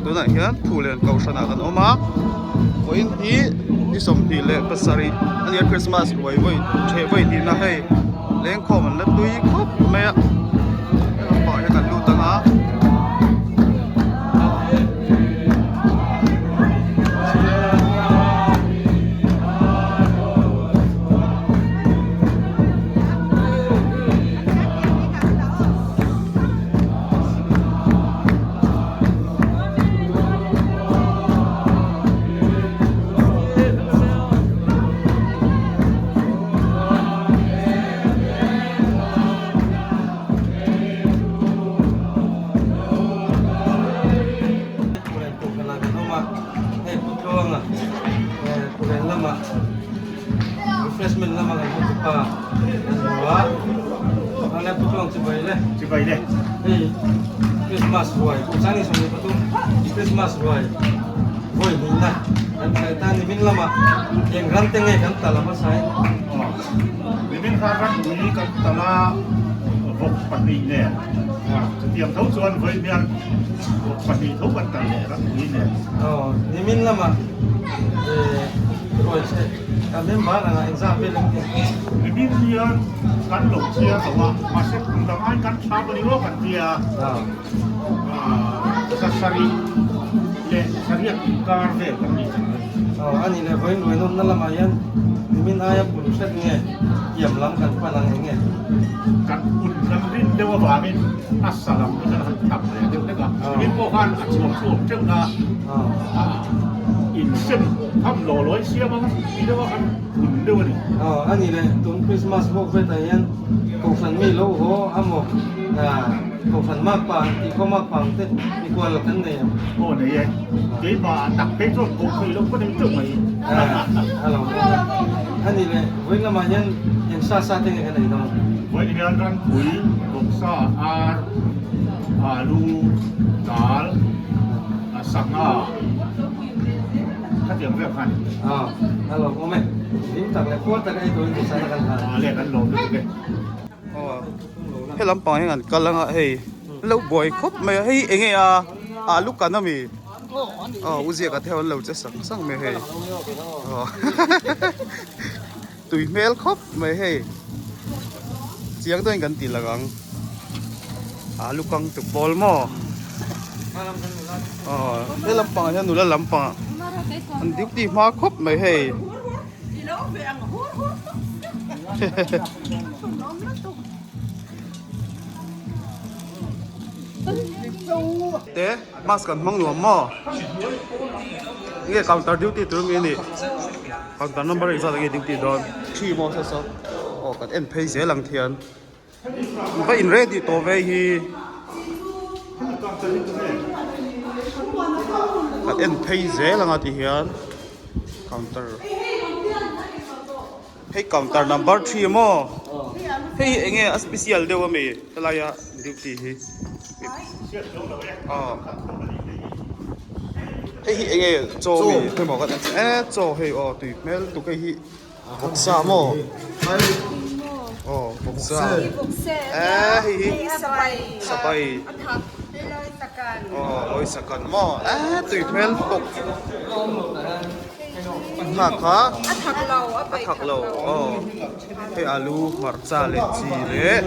tunah hian Phulen kohhranah kan awm a vawiin hi ni 27 a nia Christmas ruai vawi theh vawi hnihna hei lengkhawm an la tui khawp mai a heng ah hian kan lut ang a. Refreshment lama kan hmu pa kan hmu a ala pu tluang chibai le chibai le hei Christmas ruai kum sang ni 23 Christmas ruai vawi hnihna kan thlai ta nimin lama eng ram te nge kan tal a hmasa in nimin khan ram pui kan tal a vawk pahnih nen chutiang tho chuan vawi hian vawk pahnih tho kan tal leh ram pui nen nimin lama ruai che Kan member anga engzah vel an ti. Nimin hian kan lo chhiar lo a, mahse kum dang aiin kan tha pawh ni rawk an ti a, sasarih leh sariat inkar vel kan nih ang a ni. Aw a nih leh vawiin ruainawmna lamah hian nimin aia pun hret nge tiam lam kan pan ang eng nge? Kan pun kan rin deuh avangin a sa lam hi kan han tam leh deuh hlek a, nimin pawh khan a chhuak chhuak teuh na. Insem tham law lawi siam ang ti deuh a kan hun deuh a ni. Aw a ni le, tun Christmas bawk vetah hian Kohhran mi lo haw a maw Kohhran makpa an tih khaw makpa ang te mikual kan nei ang. Aw nei e, keimah ah tak phei chuan koh theih loh ka nei teuh mai. A lo awm e. A ni le, vawiin lamah hian eng sa sa te nge kan ei dawn? Vawiin hian Ranpui, Vawksa, Ar, Alu, Dal. A sangha khatiang vel khan. Aw, a lawm awm e. Hlim tak leh khual tak ei turin duhsakna kan hlan. A leh kan lawm lutuk e. Aw, he lampang hian an kal anga hei lo buai khawp mai a, hei enge a alu kan ami? Aw, u ziaka te ho an lo che sang sang mai hei. Aw, tui hmel khawp mai hei. Chiang deuhin kan tih lang ang. Alu kang tu pawl maw? Aw he lampangah hian nula lampangah an duty hma khawp mai hei. Te mask an hmang nuam maw? Nge counter duty tur nge ni? Counter number engzat nge duty dawn? Thi maw sa saw? Aw kan en phei zel ang thian. Va in ready tawh ve hi. Kan en phei zel anga ti hian counter hei counter number 3 maw hei hi enge a special deuh ami helai a duty hi aw hei hi enge chaw ami hemaw kan e chaw hei aw tui hmel lutuk hei hi. Vawksa maw? Aw vawksa. Eh hei hi sapai. Aw lawi sakan maw? Eh tui hmel bawk. Thak kha? A thak lo. A thak lo. Aw hei alu hmarcha leh chi leh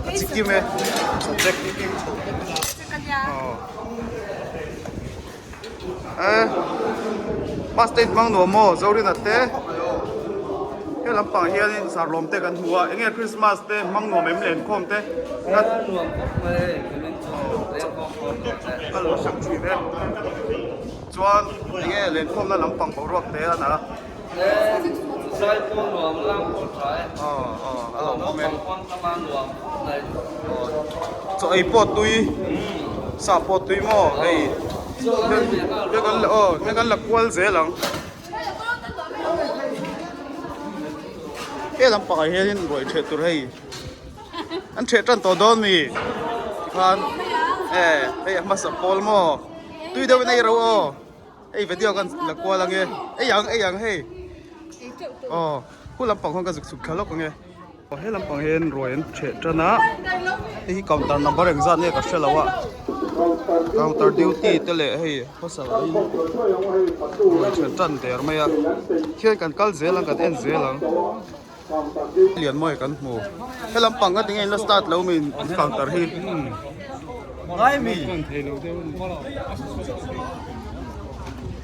a chi kim e. Chek. Aw. Eh bus te in hmang nuam maw Zorina te he lampang hianin sarlawm te kan hmu a enge Christmas te hmang nuam em leh inkhawm te a lo sak thin e chuan enge lenkhawmna lampang boruak te a na aw aw a lo awm e chaw ei pawh tui sa pawh tui maw hei hei kan la aw hei kan la kual zel ang he lampangah hianin ruai ṭheh tur hei an ṭheh ṭan tawh dawn mi tikhan e hei a hmasa pawl maw tui deuhin a ei ro aw. Hei video kan la kual ange ei ang ei ang hei aw khu lampang khawn ka zuk chhuk thla lawk ange aw he lampang hian ruai an chheh tan a hei hi counter number engzat nge ka hre lo a. Counter duty te leh hei hosel ah in ruai then tan der mai a khian kan kal zel ang kan en zel ang lian mawi kan hmu he lampang ka tinge in la start lo mi counter hi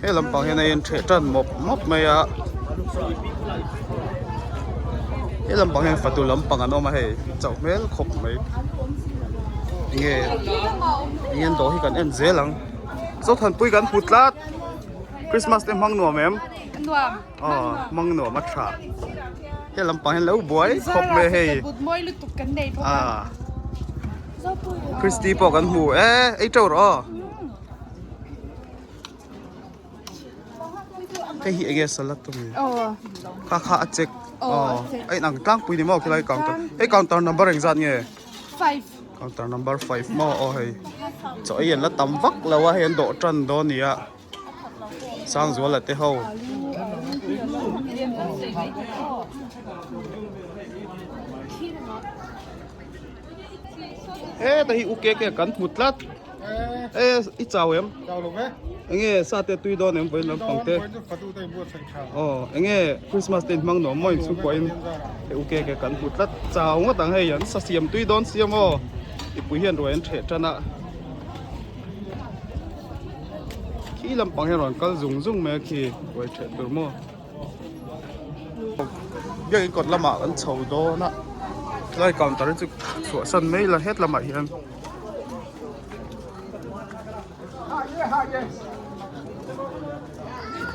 he lampang hian a in theh tan mawp mawp mai a he lampang hian fatu lampang an awm a hei chauh hmel khawp mai enge enge an dawh hi kan en zel ang Zothanpui kan hmu tlat Christmas te hmang nuam em nuam aw hmang nuam a tha he lampang hian lo buai khawp mai hei a Christy pawh kan hmu e ei teuh rawh aw. Hei hi enge salad to mi kha kha a check aw a inang tlangpui ni maw khilai counter hei counter number engzat nge counter number 5 maw aw hei chaw ei an la tam vak lo a hei an dawh tan dawn a ni a Sangzuala te ho. Heta hi u keke kan hmu tlat e i chau em Chau lo ve. Enge sa te tui dawn em vawiin lampang te. Aw enge Christmas te in hmang nuam maw in chhungkua in hei u keke kan hmu tlat chau ngawt ang hei an sa siam tui dawn siam aw mipui hian ruai an theh tan a khi lampang hian rawn kal zung zung mai a khi ruai theh tur maw. Biakin kawt lamah kan chho dawn a tlai counter hi chu chhuahsan mai ila het lamah hian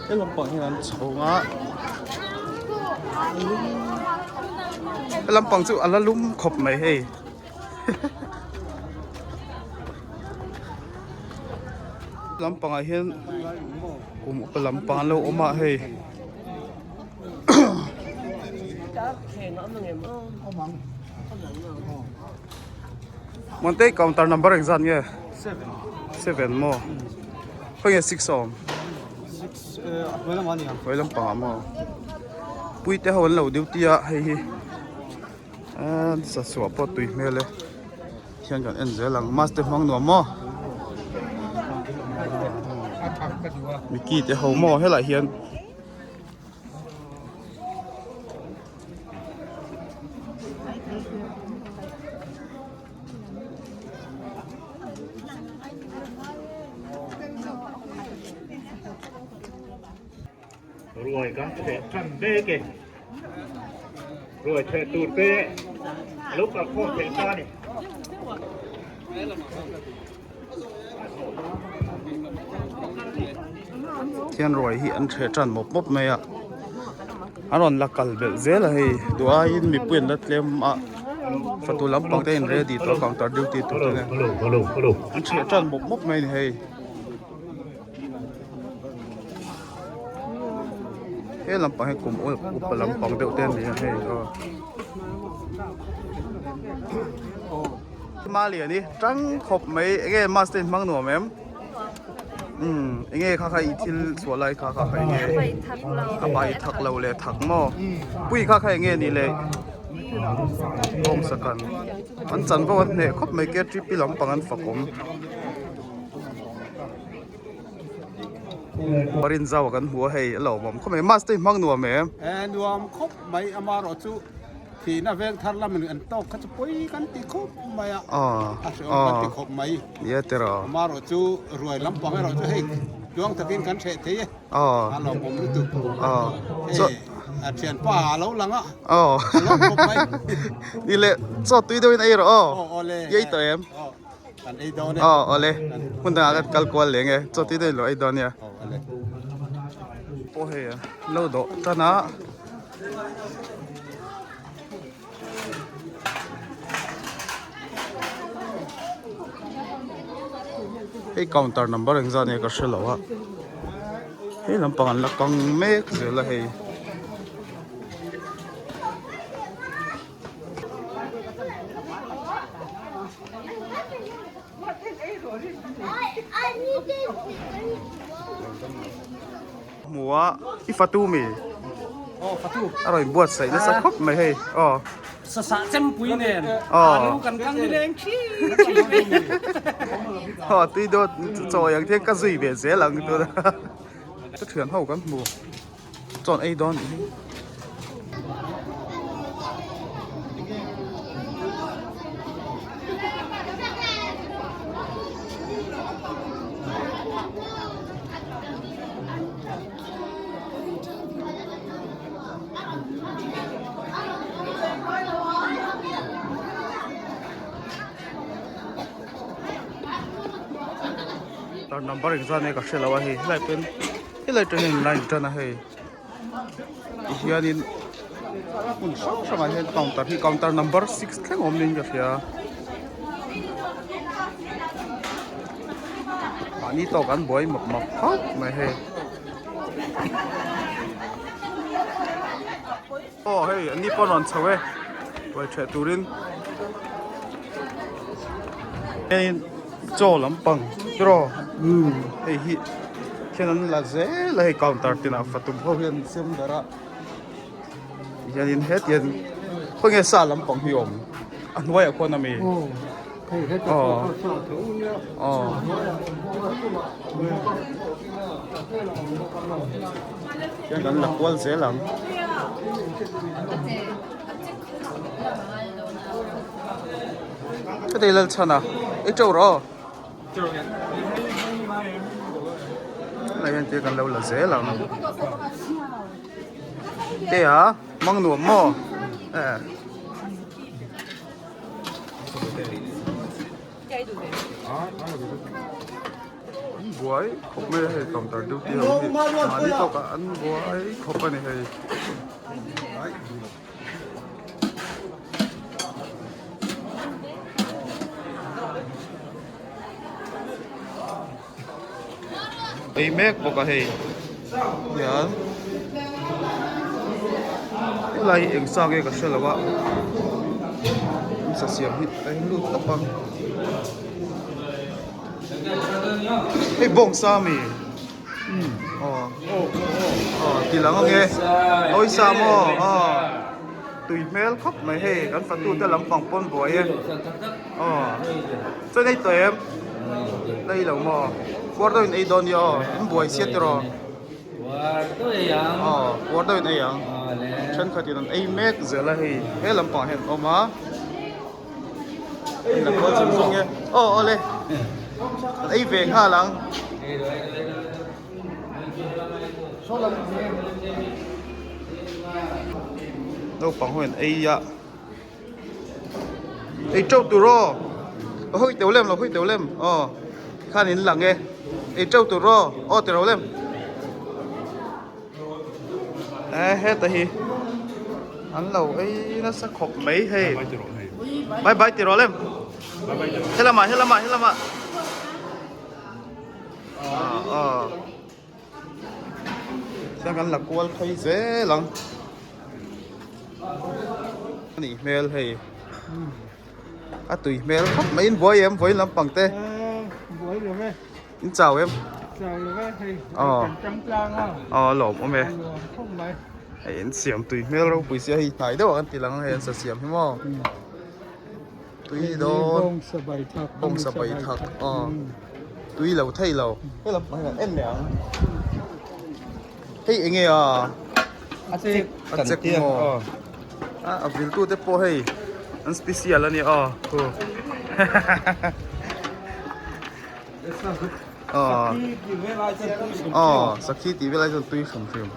he lampang hian an chho a he lampang chu a la lum khawp mai hei lampangah hian kum upa lampang an lo awm a hei Monte counter number engzat nge 7 maw khawnge 6 a awm hnuai lampangah maw puite ho an lo duty a hei hi Sachhuah pawh tui hmel e hian kan en zel ang mask te hmang nuam maw Mickey te ho maw helaiah hian Ruai kan theh tan mek e. Ruai theh tur te a lo kal khawm thei ta a ni. Thian ruai hi an theh tan mawp mawp mai a. An rawn la kal belh zel a hei duh aiin mipui an la tlem a fatu lampang te in ready tawh counter duty tur te nen an theh tan mawp mawp mai a ni hei. He lampang hi kum upa lampang deuh te a ni a hei aw. Malian hi tang khawp mai enge mask te in hmang nuam em umm enge kha kha i thil chhuah lai kha kha kha enge a bai thak lo leh thak maw pui kha kha enge ni le bawngsakan an chanvo an hneh khawp mai ktp lampang an fak awm. Marin zau kan hmu a hei a lo awm khawp mai mask te hi hmang nuam em? E nuam khawp mai amarawh chu thihna veng thar lam in an tawk kha chu pawi kan ti khawp mai a a hreawm kan ti khawp mai nia tiraw amarawh chu ruai lampang erawh chu hei tluang takin kan hreh thei e a lawmawm lutuk hei a thianpa a lo lang a a lawm khawp mai ni leh chaw tui deuhin ei rawh aw i ei tawh em? Kan ei dawn e. Aw awle. Hmun dangah kan kal kual leng e. Chaw tui deuh lo ei dawn nia. Aw awle. Pawh hei a lo dawh tan a. Hei counter number engzat nge ka hre lo a. Hei lampang an la kang mek zel a hei. Hmu a i fatu mi a rawn buatsaih nasa khawp mai hei aw Sasah chempui nen alu kan kang ni leng khi khi mai. Aw tui dawn chaw ang te ka zui ve zel ang tuna ka thian ho kan hmu chaw ei dawn nih hi. Tar number engzat nge ka hre lo a hei helai pawhin helai atang hian line tan a hei tihianin hmun hrang hrangah hian counter hi counter number six thleng awm niin ka hria mahni tawk an buai mak mak khawp mai hei. Aw hei an ni pawh rawn chho e ruai ṭheh turin hei chaw lampang tiraw hei hi khian an la zel a hei counter tinah fatum ho hian an siam darh a tihianin hetiang khawnge sa lampang hi a awm a hnuaiah khuan a mi aw aw. Hian kan la kual zel ang. Ka tei lal chhan a, ei teuh rawh aw. Helai hian tia kan lo la zel ang. Te a, mang nuam maw? Eh. An buai khawp mai a hei counter duty ho hi mahni tawkah an buai khawp a ni hei. Ei mek bawk a hei hian helai hi eng sa nge ka hre lo a sa siam hi a lut tawp ang. Hei bawng sa mi aw aw ti lang ange lawi sa maw aw tui hmel khawp mai hei kan fatu te lampang pawn buai e aw chuan ei tawh em la ei lo maw puar deuhin ei dawn nia aw in buai chiat tiraw aw puar deuhin ei ang thenkhatin an ei mek zel a hei he lampang hian an awm a. La kual chung chung e. Aw awle. Kan ei ve nghal ang. Naupang ho in ei a. Ei teuh tur aw. Lo hawi teuh lem lo hawi teuh lem. Aw khan in lang e. Ei teuh tur aw. Aw ti ro lem. Eh heta hi an lo ei nasa khawp mai hei bye bye ti rawh lem helamah helamah helamah ah ah chuan kan la kual phei zel ang a nih hmel hei a tui hmel khawp mai in buai em vawiin lampang te buai lo e. In chau em? Chau lo e, hei kan tang tlang a. Aw a lawm awm e. A nuam khawp mai. Hei an siam tui hmel ropui sia hei hnai deuh ah kan ti lang a hei an sa siam hi maw. Tui dawn. Bawng sa bai thak. Bawng sa bai thak aw. Tui lo thei lo. Hei lam pang hian en leh ang. Hei enge a? A chek. A chek maw? A a vil tu te pawh hei an special a nia aw. Khu. Aw sakhi tih vel ai chuan tui hrim hrim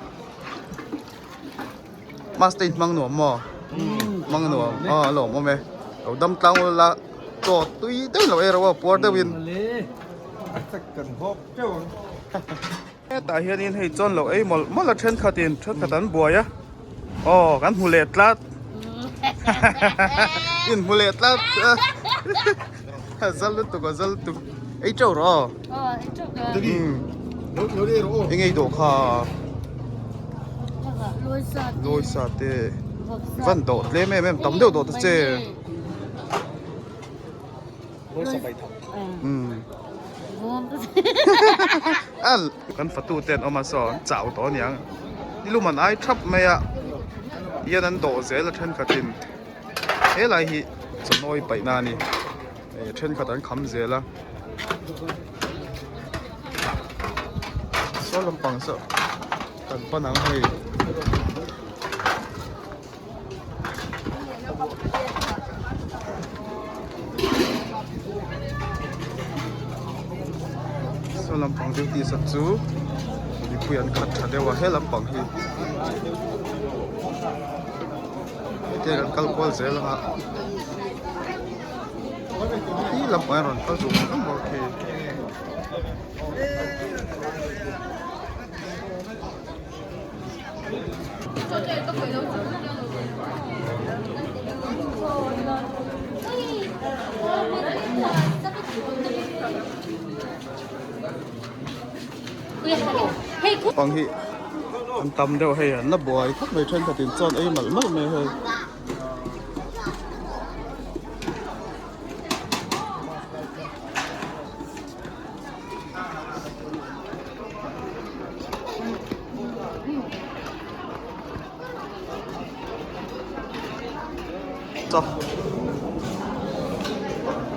master in hmang nuam maw hmang nuam aw a lawm awm e lo dam tlang ula chaw tui deuh lo ei ro a puar deuh in hetah hianin hei chuan lo ei mawlh mawlh a thenkhat in thenkhat an buai a aw kan hmu leh tlat in hmu leh tlat a zal lutuk a zal lutuk ei teuh rawh aw aw ei teuh ka eng ei dawh kha lawi sa te lawi sa te van dawh tlem em em tam deuh dawh ta che Al kan fatu te an awm a saw an chau tawh aniang nilum an ai thap mai a tihian an dawh zel a thenkhatin helai hi chawhnawi paih na a ni hei thenkhat an kham zel a. Saw lampang saw kan pan ang hei. Saw lampang duty sak chu mipui an khat tha deuh a he lampang hi hetia kan kal kual zel anga khi lampang hi a rawn kal zung zung bawk khi. Pang hi an tam deuh hei an la buai khawp mai thenkhat in chuan ei malh malh mai hei. Chaw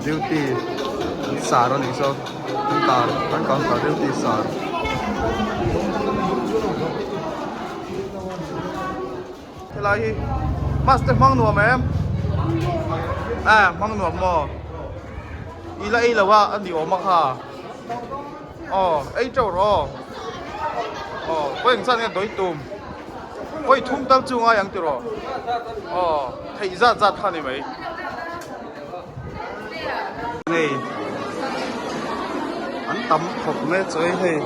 duty an sar a nih saw an tar an counter duty sar helai hi bus te hmang nuam em a hmang nuam maw i la ei lo a a ni awm a kha aw ei teuh rawh aw aw vawi engzat nge dawi tum vawi thum tal chu ngai ang tiraw aw theih zat zat kha a ni mai nei an tam khawp mai a chaw ei hei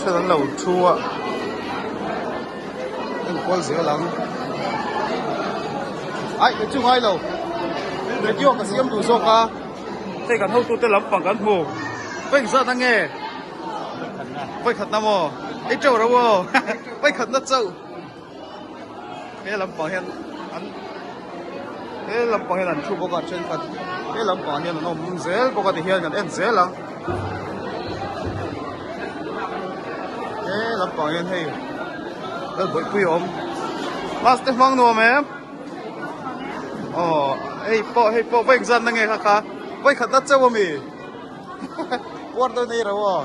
then an lo thu a enkual zel ang ai ka chu ngai lo video ka siam duh zawk a hei kan hotute lampang kan hmu vawi engzat ange vawi khatna maw ei teuh reuh aw vawi khatna chauh. He lampang hian an he lampang hian an thu bawk a thenkhat he lampang hian an awm zel bawk a tihian kan en zel ang he lampang hian hei lalbawihpui a awm bus te hmang nuam em aw hei pawh hei pawh vawi engzat na nge kha kha vawi khat na chauh ami puar dawn ei ro aw.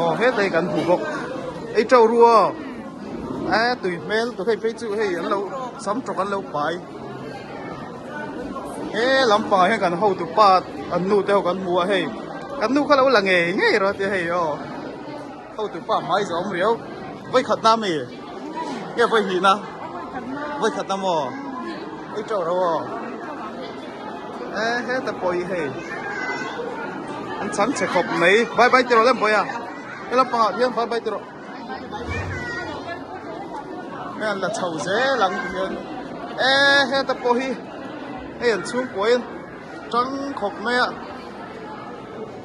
Aw hetah hi kan hmu bawk ei teuh ru aw e tui hmel tu hei phei chu hei an lo sam tawk an lo pai he lampangah hian kan hotu pa an nu te ho kan hmu a hei kan nu kha lo la ngei ngei rawh tia hei aw hotu pa hmai zawm riau vawikhat na ami nge vawihnih na vawikhat na maw ei teuh ro aw e heta pawh hi hei an chang che khawp mai bye bye tiraw lem bawiha he lampangah hian bye bye tiraw hei an la chho zel ang ti hian e heta pawh hi hei an chhungkua in tang khawp mai a.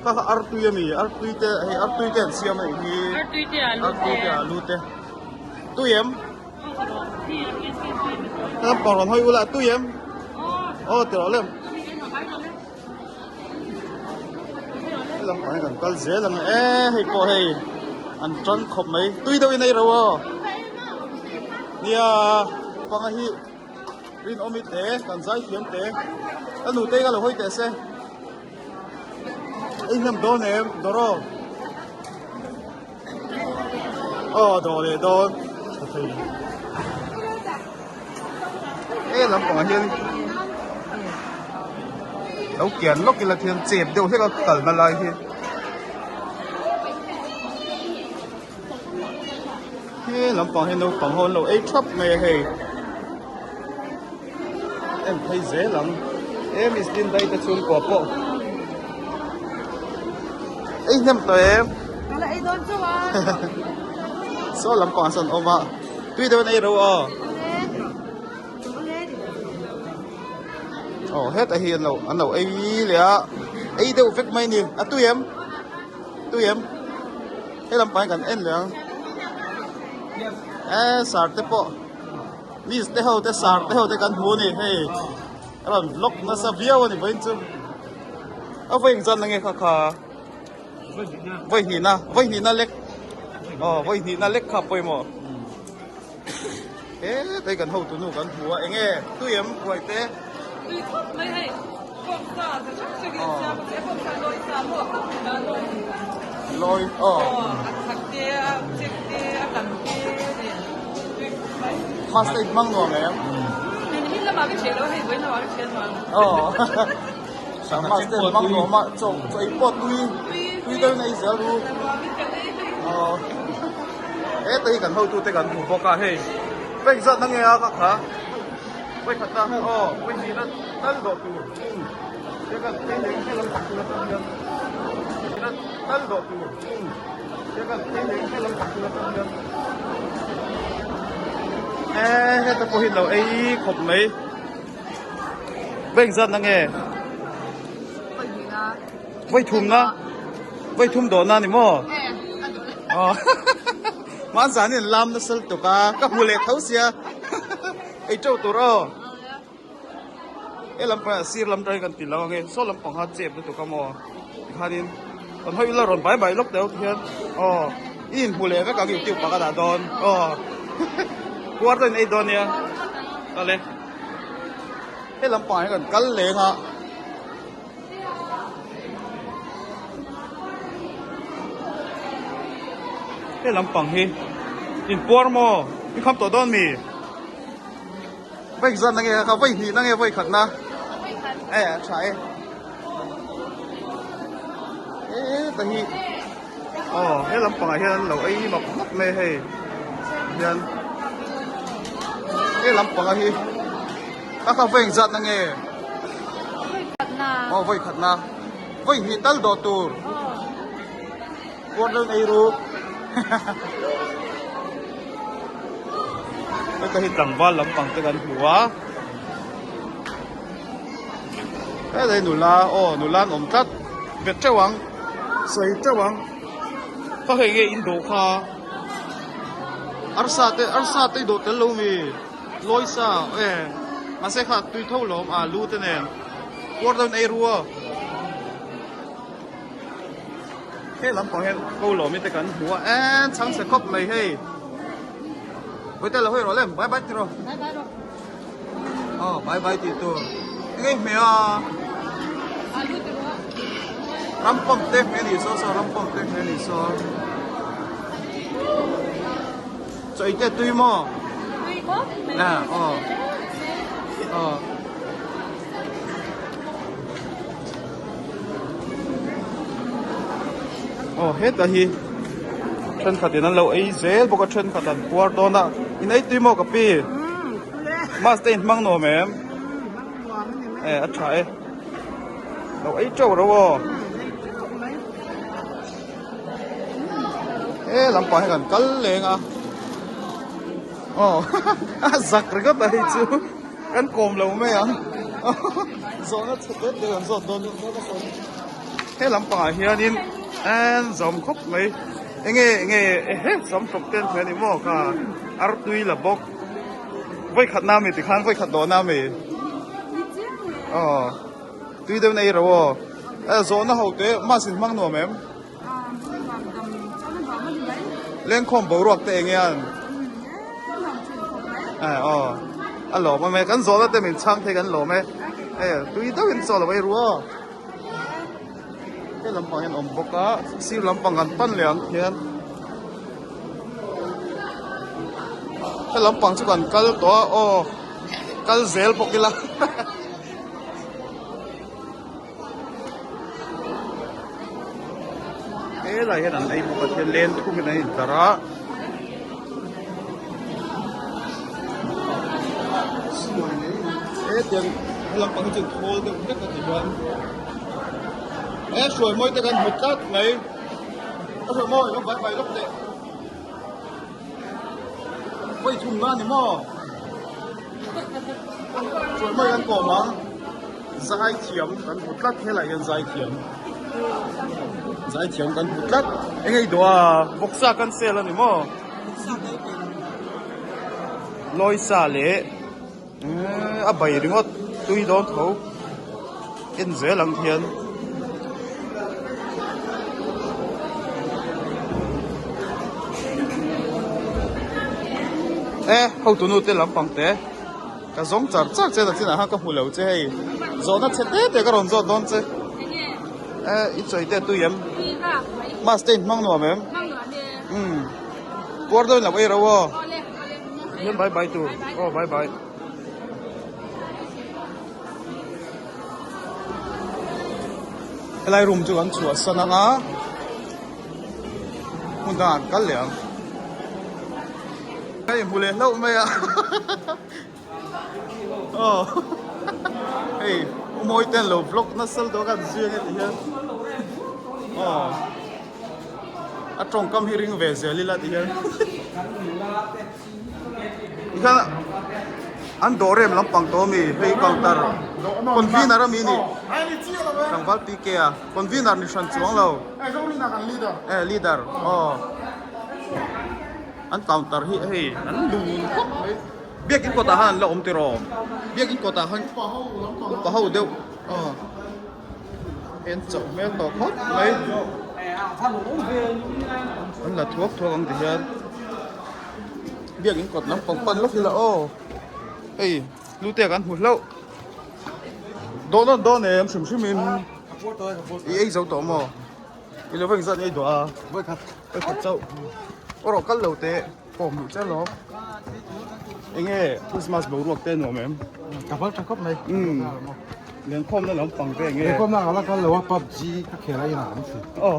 Kha kha artui a mi artui te hei artui te an siam a nih hi Artui te alu te artui te alu te tui em lampang rawn hawi ula tui em aw ti rawh lem lampang hi kan kal zel ang e hei pawh hei an tang khawp mai tui deuh in ei ro aw nia panga hi rinawmi te kan zai thiam te ka nute ka lo hawi teh se. Ei hnem dawn em dawr aw aw dawr leh dawn tha thei he lampangah hian lo kian lawk ila thian chep deuh hlek a kalna lai hi he lampang hi naupang ho an lo ei thap mai a hei. En phei zel ang e miss Lindai te chhungkua pawh ei hnem tawh em ka la ei dawn chauh a saw lampang ah sawn an awm a tui deuh in ei ro aw aw hetah hi an lo an lo ei leh a ei deuh vek mai a ni a tui em tui em he lampang hi kan en leh ang e sar te pawh. Miss te ho te sar te ho te kan hmu a ni hei a rawn vlog nasa viau a ni vawiin chu a vawi engzat na nge kha kha vawi hnihna vawi hnihna lek aw vawi hnihna lek kha pawimawh. Hetlai kan hotu nu kan hmu a, enge tui em ruai te? Tui khawp mai hei, bawngsa chi hrang hrang in siam a, bawngsa lawi sa pawh a hmun a lawi. Lawi aw. Aw, a chak te, a chek te, a tam te nen tui khawp mai. Master in hmang nuam em? Nimin lamah ka hreh lo hei, vawiin lamah ka hreh nuam. Aw. Master in hmang nuam a, chaw chaw ei pawh tui, tui deuhin a ei zel ru. Aw. Hetlai kan hotute kan hmu bawk a hei bank zat na nge a ka kha vawi khat na aw vawi hnih na tal dawh tur he kan hei leh he lam pakhat atang hian na tal dawh tur he kan hei leh he lam pakhat atang hian e heta pawh hi lo ei khawp mai bank zat na nge Vawi thum na vawi thum dawh na ni maw? Aw Hmanzan in lam nasa lutuk a ka hmu leh tho sia ei teuh tur aw he lampang ah sir lam atangin kan ti lo ang e saw lampang kha chep lutuk a maw tikhanin kan hawi ila rawn bai bai lawk deuh hian aw i inhmu leh vek ang youtube ah ka dah dawn aw puar deuhin ei dawn nia awle he lampang ah hian kan kal leng a. He lampang hi inpuar maw i kham tawh dawn mi vawi zat na nge kha vawi hnih na nge vawi khat na e a tha e heta hi aw he lampangah hian an lo ei map map mai hei hian he lampanga hi Ka kha vawi engzat na nge? Vawi khat na. Aw vawi khat na. Vawi hnih tal dawh tur. Puar deuh in ei ru. Heta hi tlangval lampang te kan hmu a. Helai nula aw nula an awm tlat. Bet teuh ang. Sawi teuh ang. Kha hei nge in dawh kha. Arsa te arsa te i dawh tel lo mi. Lawisa e mahse kha tui tho lawm a lu te nen puar deuhin ei ru a he lampang hian ko lawm te kan hmu a en chhang chhe khawp mai hei vawi te lo hawi rawh lem bye bye ti rawh bye bye rawh aw bye bye tih tur eng nge hmeh a rampang te hmeh a nih saw saw rampang te hmeh a nih saw. Chaw ite tui maw? Tui khawp mai. À, aw. Aw. Aw, heta hi thenkhatin an lo ei zel bawk a, thenkhat an puar dawn a. In ei tui maw ka pi? Mass te in hmang nuam em? E, a tha e. Lo ei teuh ro aw. He lampang hi kan kal leng a aw a zak ringawt a hei chu kan kawm lo mai ang zawhna chhe deuh deuh an zawt dawn he lampangah hianin an zawm khawp mai enge enge ehe zawm hlawp te an hmu a ni maw kha artui la bawk vawikhat na ami tikhan vawikhat dawhna ami aw. Tui deuh na ei ro aw. Eh zawhna ho te mass in hmang nuam em? Lengkhawm boruak te eng hian? Eh aw. A lawm awm e. Kan zawhna te min chhang thei kan lawm e. Eh tui deuh in chaw lo ei ru aw. He lampang hian awm bawk a. Sir lampang kan pan leh ang khian. He lampang chu kan kal tawh a aw. Kal zel bawk ila. Helai hian an ei bawk a thil len thum in an intlar a hetiang helam pang hi chu thawl deuh hlek a ti hian he hruai mawi te kan hmu tlat mai a hruai mawi lo bai bai lawk teh vawi thum na ni maw. Chuan mai an kawm a, zaithiam kan hmu tlat helai hian zaithiam zaithiam kan hmu tlat eng ei duh a vawksa kan sel a ni maw lawisa leh a bai ringawt tui dawn tho en zel ang hian. E hotunu te lampang te ka zawng char char che ta chinah khan ka hmu lo che hei zawhna chhe te te ka rawn zawt dawn che e i chawi te tui em mass te in hmang nuam em umm puar dawn lo ei ro aw hian bye bye tur aw bye bye. Helai room chu kan chhuah san anga hmun dangah an kal leh ang. Hei hmu leh hlauh mai a aw hei u mawi te an lo vlog nasa lutuk a kan zui ange tih hian aw a tawngkam hi ring ve zel ila tih hian tikhan an dawh rem lampang tawh ami hei counter convener ami ni tlangval PK a convener ni hran chuang lo eh leader aw. An counter hi hei an lun khawp mai. Biakin kawtah khan an la awm tiraw? Biakin kawtah khan upa ho deuh aw hei an chauh hmel tawh khawp mai. An la thuak thuak ang ti hian biakin kawt lampang pan lawk ila aw hei hlute kan hmu hlauh. Dawn dawn dawn em hrim hrim in i ei zo tawh maw? I lo va engzat nge i duah a? Vawikhat. Vawikhat chauh. Aw rawh kal lo teh kawm duh chiah lo. Enge Christmas boruak te nuam em? Ka bal tha khawp mai. Umm. Lenkhawmna lampang te enge? Lenkhawmna ka la kal lo a PUBG ka khel a inah an thli. Aw.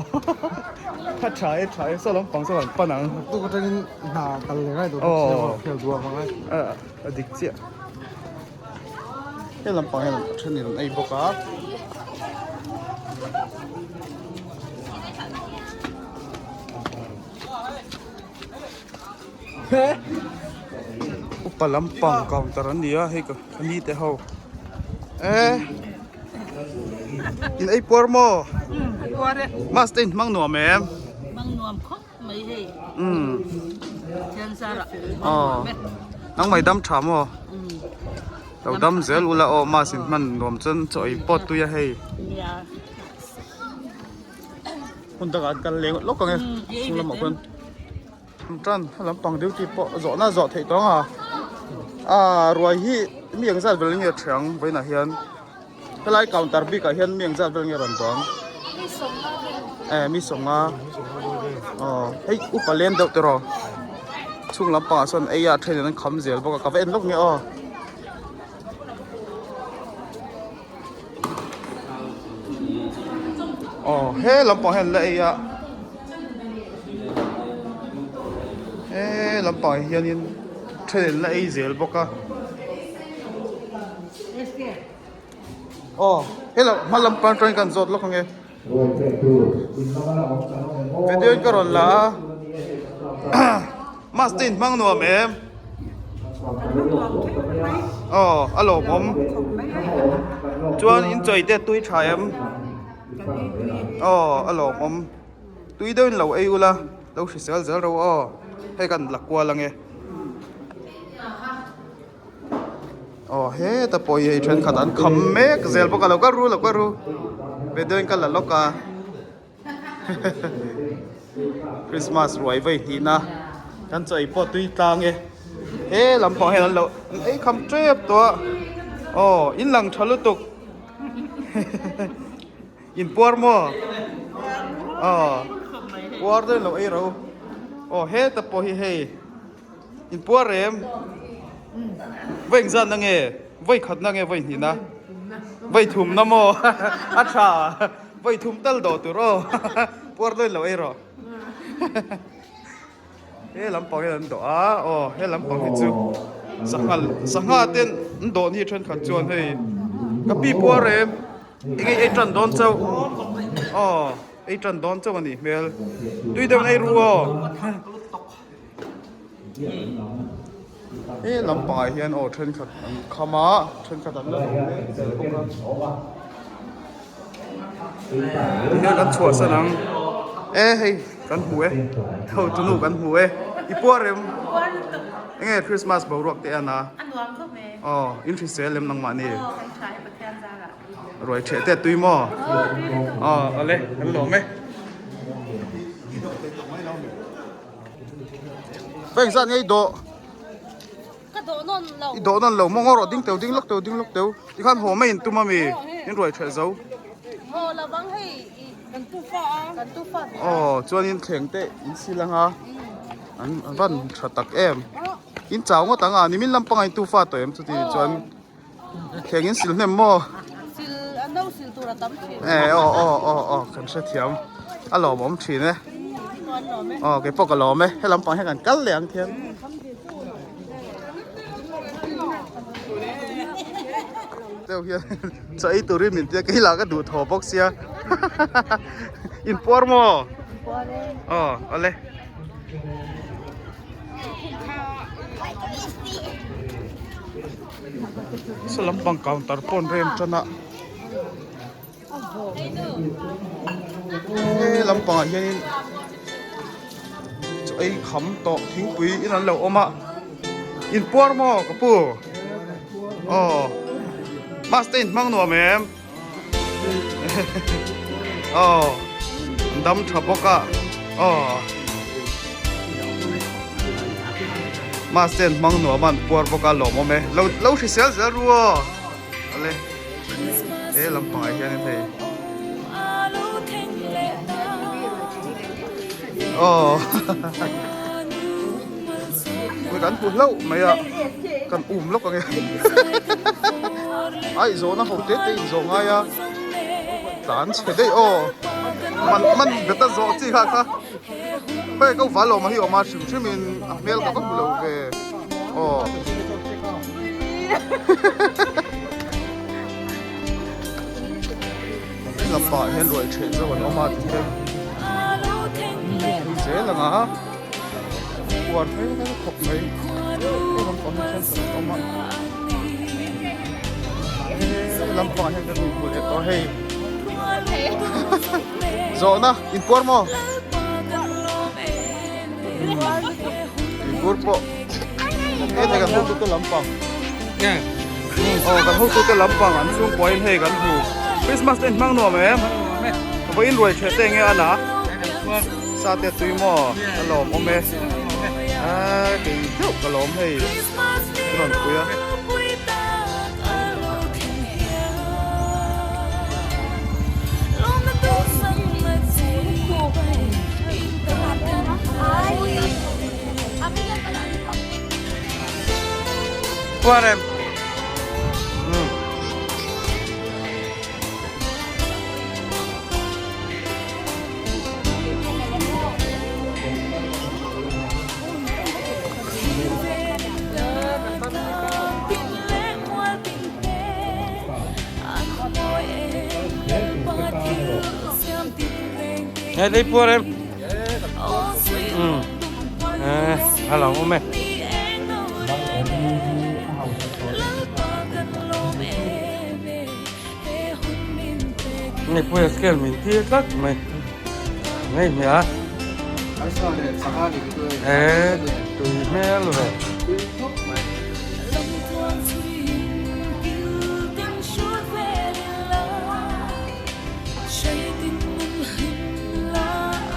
Kha tha e tha e saw lampang saw kan pan ang. Naktuk atangin hna kal leh ngai duh bawk sia aw khel duah ang a. A dik chiah. He lampang hian a then in an ei bawk a. Upa lampang counter an ni a hei ka ni te ho eh in ei puar maw mass te in hmang nuam em hmang nuam khawp mai hei thian zara aw nang mai dam tha maw lo dam zel ula aw mass in hman nuam chuan chaw ei pawh tui a hei hun takah an kal leng lawk ang e chung lamah khuan tan lampang duty pawh zawhna zawh theih tawng a ah ruai hi mi eng zat vel nge thiang vawiinah hian helai counter bikah hian mi eng zat vel nge rawn duang eh mi sawnga aw hei upa lem deuh tiraw chhung lampangah sawn ei a then in an kham zel bawk a ka va en lawk nge aw. Aw he lampang hian la ei a he lampang hianin then in la ei zel bawk a aw hello hma lampang atangin kan zawt lawk ange video in ka rawn la a mask te in hmang nuam em aw a lawmawm chuan in chawi te tui tha em aw a lawmawm tui deuh in lo ei ula lo hrisel zel ro aw hei kan la kual ange. Aw heta pawh hi hei thenkhat an kham mek zel bawk a lo kal ru lo kal ru video in ka la lawk a Christmas ruai vawi hnihna kan chaw ei pawh tui tlang e he lampang hian an lo an ei kham tep tawh a aw in lang tha lutuk in puar maw aw puar dawn lo ei ro aw heta pawh hi hei. In puar em? Vawi engzat na nge? Vawi khat na nge vawi hnih na? Vawi thum na maw? A tha! Vawi thum tal dawh tur aw. Puar dawn lo ei rawh. He lampang hian an dawh a, aw he lampang hi chu sangha sangha te an dawh ni thenkhat chuan hei ka pi puar em? Eng ei tan dawn chauh? Aw ei tan dawn chauh a nih hmel. Tui deuh in ei ru aw. He lampangah hian aw thenkhat an kham a thenkhat an la dawh mek zel bawk a tihian kan chhuahsan ang e hei kan hmu e hotunu kan hmu e i puar em enge christmas boruak te a na aw in hrisel lem nangmahni Ruai ṭheh te tui maw? Aw awle kan lawm e. Bank zat ngei dawh. I dawh nawn lo maw ngaw rawh ding teu ding lawk teu ding lawk teu tikhan haw mai in tum ami in ruai ṭheh zo. Aw chuanin thleng te in sil anga an van tha tak em in chau ngawt ang a nimin lampanga in tufa tawh em chuti chuan thleng in sil hnem maw e aw aw aw aw kan hrethiam a lawmawm thin e aw keipawh ka lawm e he lampang hian kan kal leh ang thian. Deuh hian chaw ei turin min tia kei lah ka duh thaw bawk sia in puar maw aw awle saw lampang counter pawh an rem tan a he lampangah hianin chaw ei kham tawh thingpui in an lo awm a in puar maw ka pu aw bus te in hmang nuam em aw an dam tha bawk a aw bus te in hmang nuam a an puar bawk a lawmawm e lo lo hrisel zel ru aw ale. He lampangah hianin hei aw kan hmu hlauh mai a kan um lawk ang e ai zawhna ho te te in zawh ngai a tlan chhe daih aw man man bet a zawh chi kha kha hei ko val awm a hi awm a hrim hrim in a hmel ka va hmu lo ve aw. Lampah hian ruai ṭheh zawk an awm a ti hian hei zel ang a puar hmel hmel khawp mai hei lampang hi thenkhat an awm a he lampang hian kan inhmu leh tawh hei zawhna inpuar maw Tuibur pawh heta kan hotute lampang aw kan hotute lampang an chhungkuain hei kan hmu Christmas te in hmang nuam em vawiin ruai ṭheh te enge a la sa te tui maw ka lawm awm e a kei deuh ka lawm hei ka rawn pui a. Qua em. Ừ. Nghe đi pua em. Ừ. À, hello mẹ. Này pua scale mình thiết lắm mày. Ngay mẹ. Ê, tùy mẹ rồi.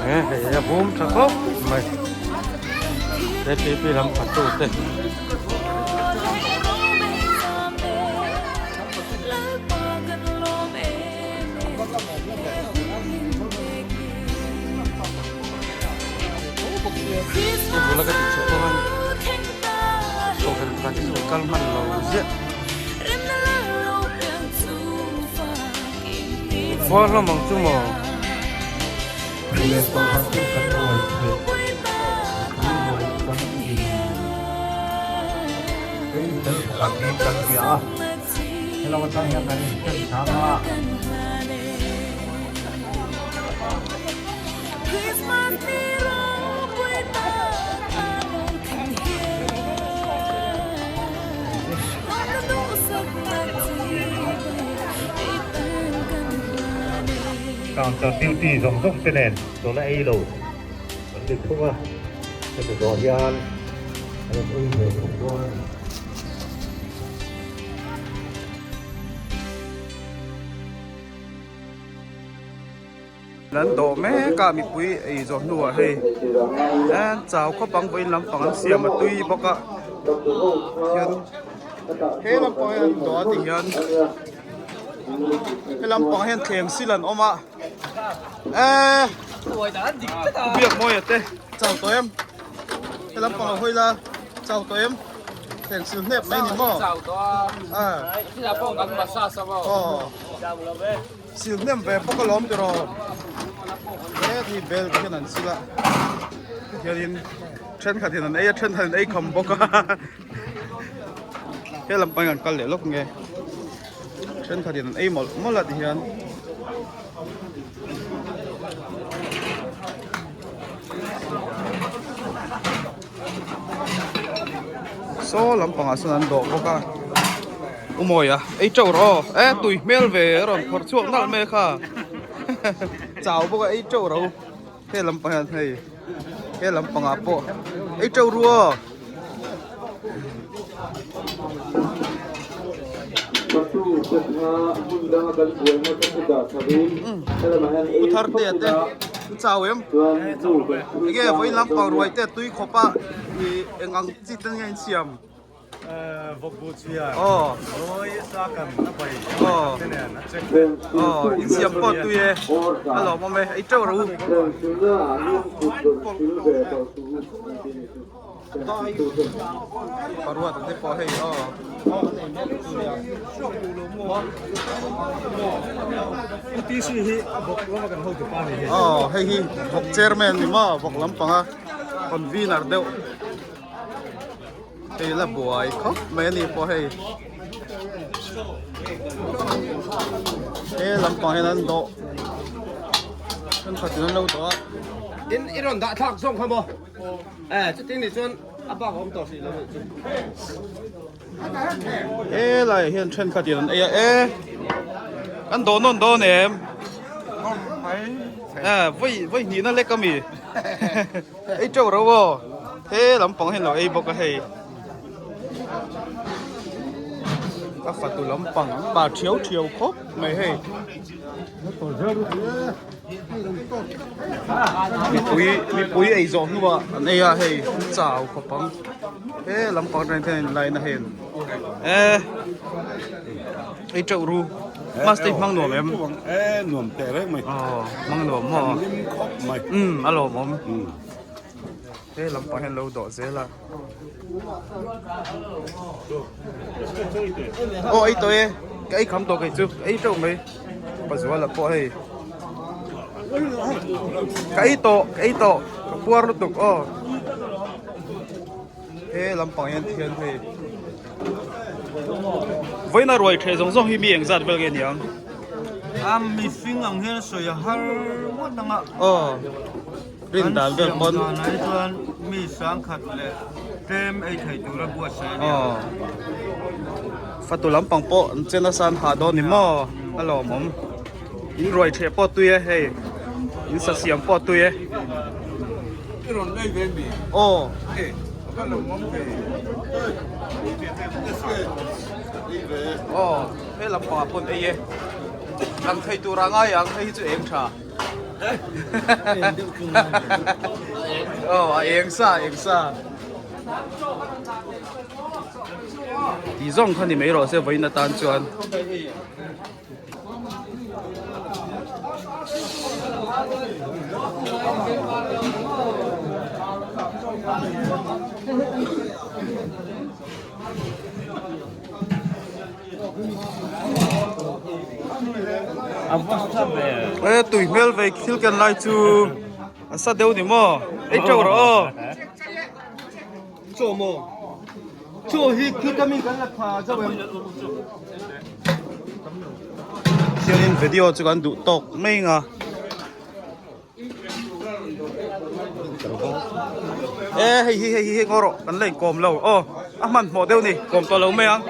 Ê, hei a bum tha khawp mai KTP lam pha tu te. Hei bula ka tih chhuah pawh khan kohhran pakhat hi chu kal hman lo ziah. Khua hlawm ang chu maw? Counter duty zawng zawng te nen chawlh a ei lo an ni thung a, hemi zawh hian an rawn ui ve thung dawn a ni. An dawh mek a mipui ei zawh hnuah hei an chau khawp ang vawiin lampang an siam a tui bawk a. Hian he lampang hian an dawh a ti hian he lampang hian thleng sil an awm a eee biak mawi te chau tawh em he lampang a hawi la chau tawh em thleng sil hnep mai ni maw a aw sil hnem ve bawk alawm tiraw he hi bel te hian an sil a hianin thenkhat in an ei a thenkhat in ei kham bawk a he lam pang an kal leh lawk nge thenkhat in an ei mawlh mawlh a ti hian saw lampangah sawn an dawh bawk a umawi a ei teuh rawh aw e tui hmel ve a rawn phawrh chhuak nalh mai kha chau bawk a ei teuh ro he lampang hian hei he lampangah pawh ei teuh ru aw. U thar te te u chau em enge vawiin lampang ruai te tui khawp a ih eng ang chi te nge in siam aw aw aw in siam pawh tui e a lawmawm e ei teuh rawh u. Paruat te pawh hei aw aw hei hi vawk chairman ni maw vawk lampanga convener deuh hei la buai khawp mai a ni pawh hei he lampang hian an dawh thenkhatin an lo dawh a. In i rawn dah thlak zawng kha maw? Eh, chutin ni chuan a bak a awm tawh hrih lo nih chu. He laiah hian thenkhat in an ei a e an dawh nawn dawn em? Eh, vawi vawi hnihna lek a mi ei teuh ro aw he lampang hian lo ei bawk a hei a fatu lampang an bar thiau thiau khawp mai hei. Mipui mipui ei zawh hnuah an ei a hei an chau khawp ang he lampang atang hian line a hei e ei teuh ru mass te hi hmang nuam em e nuam teh reng mai aw hmang nuam maw hlim khawp mai um a lawmawm he lampang hian lo dawh zel a aw ei tawh e ka ei kham tawh kei chu ka ei teuh mai pazuala pawh hei ka ei tawh ka ei tawh ka puar lutuk aw he lampang hian thian hei vawiina ruai ṭheh zawng zawng hi mi engzat vel nge niang a mihring ang hian sawi a har ngawt ang a aw. Rin dan vel pawn. Kan siam danah hi chuan mi sangkhat leh tlem ei thei tura buatsaih a ni a. Aw. Fatu lampang pawh an che nasa an hah dawn ni maw? A lawmawm. In ruai ṭheh pawh tui e hei. In sa siam pawh tui e. I rawn lei ve mi? Aw. E, ka lawmawm ve. Aw, he lampangah pawn ei e. Lang thei tura ngai ang hei hi chu eng ṭha. Aw a eng sa eng sa ti zawng kha ni mai rawh se vawiin atan chuan E tui hmel ve thil ken lai chu a sa deuh ni maw ei teuh rawh aw Chaw maw chaw hi khi ka mi kan la tha zauh em Khianin video chu kan duh tawk mai ang a. E hei hi hei hi hei ngaw rawh kan la inkawm lo aw a hmanhmawh deuh ni kawm tawh lo mai ang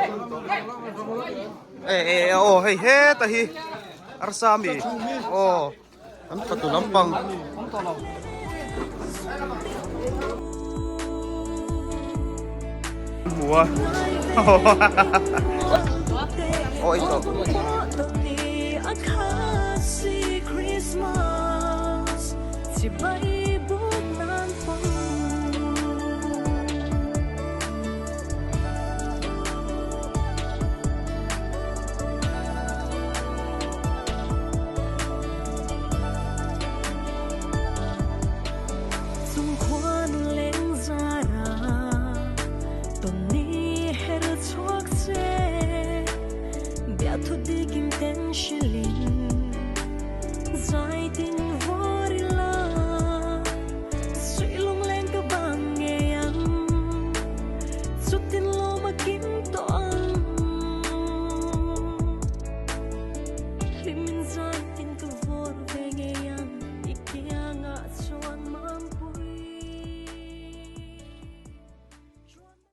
e e aw hei heta hi arsa mi aw an fatu lampang. Hmu a aw ei tawh.